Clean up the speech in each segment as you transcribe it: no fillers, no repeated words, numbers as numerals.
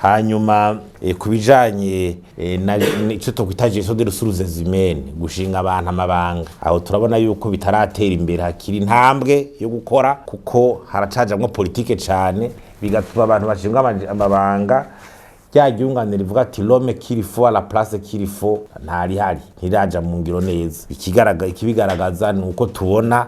Hanyuma ku bijanye na ico twokwita gestion de ressources humaines, gushinga abantu amabanga, aho turabona yuko bitaratera imbere, hakiri intambwe yo gukora, kuko haracajamwo politike cane, bigatuma abantu bashinga amabanga rya ryunganira rivuga ati "l'homme qu'il faut à la place qu'il faut" ntarihari, ntiraja mu ngiro neza. Ikibigaragaza ni uko tubona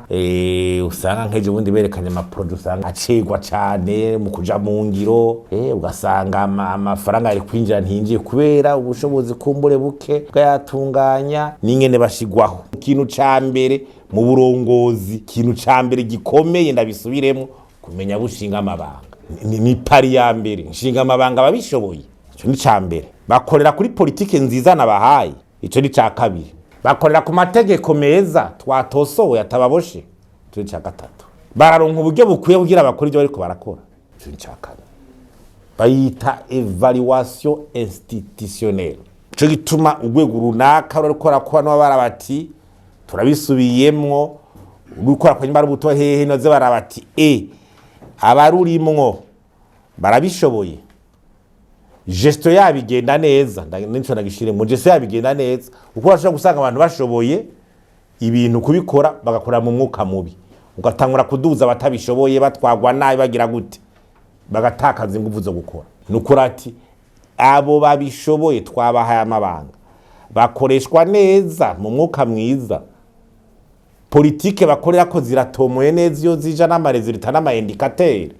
usanga nk'ejo bundi berekanye ama projets, usanga acegwa cane mu kuja mu ngiro, ugasanga amafaranga ari kwinjira ntinjiye kubera ubushobozi kumbure buke bwayatunganya n'ingene bashigwaho. Ikintu ca mbere mu burongozi, ikintu ca mbere gikomeye, ndabisubiremo, kumenya bushinga amabanga ni pari ya mbere. Nshinga amabanga ababishoboye, ico ni ca mbere. Bakorera kuri politike nziza nabahaye, ico ni ca kabiri. Bakorera ku mategeko meza twatosowe atababoshe, ico ni ca gatatu. Bararonka uburyo bukwiye kugira bakore ibyo bariko barakora, ico ni ca kane. Bayita évaluation institutionnelle. Ico gituma urwego runaka ruriko rakora n'abara bati turabisubiyemwo, urikora kwa nyuma buto hehe noze barabati abarurimwo barabishoboye, gestion yabo igenda neza. Nico nagishire mu gestion yabo igenda neza, uko urashobora gusanga abantu bashoboye ibintu kubikora, bagakora mu mwuka mubi, ugatangura kuduza abatabishoboye, batwagwa nabi, bagira gute, bagatakaza ingufu zo gukora. Nukuri ati abo babishoboye twabahaye amabanga bakoreshwa neza mu mwuka mwiza, politike bakorera ko ziratomoye neza iyo zija n'ama résultats n'ama indicateurs,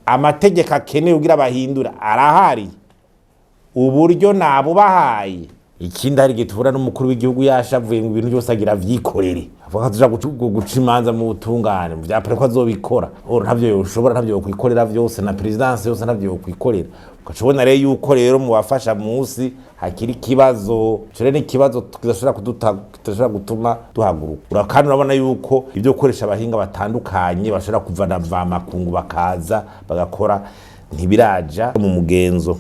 amategeko akenewe kugira bahindura arahari, uburyo nabubahaye. Ikindi, hari igihe tubura n'umukuru w'igihugu yashavuye ngo ibintu byose agira avyikorere, avuga ko tuja guca imanza mu butungane vya ko azobikora. Oro ntavyo yoshobora, ntavyo yokwikorera vyose, na présidence yose ntavyo yokwikorera. Ugaca ubona rero yuko rero mu bafasha munsi hakiri ikibazo. Ico rero ni ikibazo kidashobora kuduta, kidashobora gutuma duhaguruka. Kandi urabona yuko ibyo gukoresha abahinga batandukanye bashobora kuva na mvamakungu bakaza bagakora ntibiraja mu mugenzo.